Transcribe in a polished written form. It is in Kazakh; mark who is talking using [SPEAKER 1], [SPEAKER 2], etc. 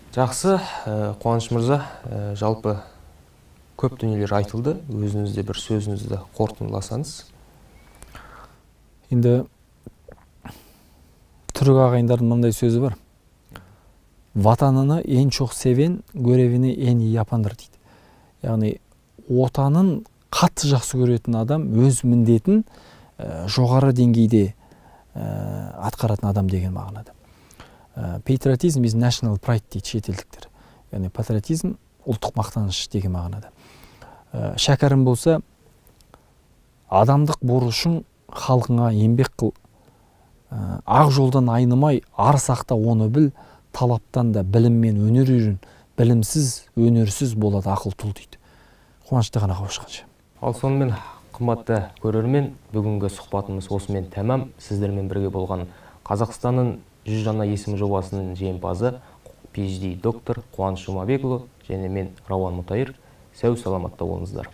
[SPEAKER 1] Жақсы, Қуаныш мырза, жалпы көп дүниелер айтылды, өзіңіз де бір сөзіңізді қорытындыласаңыз.
[SPEAKER 2] Енді түрік ағайындардың мындай сөзі бар. Ватанını en çok seven görevini en iyi yapandır дейді. Яғни отанын қатты жақсы көретін адам өз міндетін жоғары деңгейде атқаратын адам деген мағынада. Патриотизм is national pride дейді шетелдіктер. Яғни патриотизм ұлттық мақтаныш деген мағынада. Шәкәрім болса, адамдық борышың халқыңа еңбек қыл, ақ жолдан айнымай, ар сақта оны біл, талаптан да білім мен өнер үйрен, білімсіз, өнерсіз болады ақыл тұл дейді. Қуанышты ғана қауышқанша.
[SPEAKER 1] Ал сонымен, қымбатты көрермен, бүгінгі сұхбатымыз осымен тәмам. Сіздермен бірге болған Қазақстанның 100 жаңа есім жобасының жеңімпазы, PhD доктор Қуаныш Жұмабекұлы және мен, Рауан Мұтайыр. Сау саламатта болыңыздар.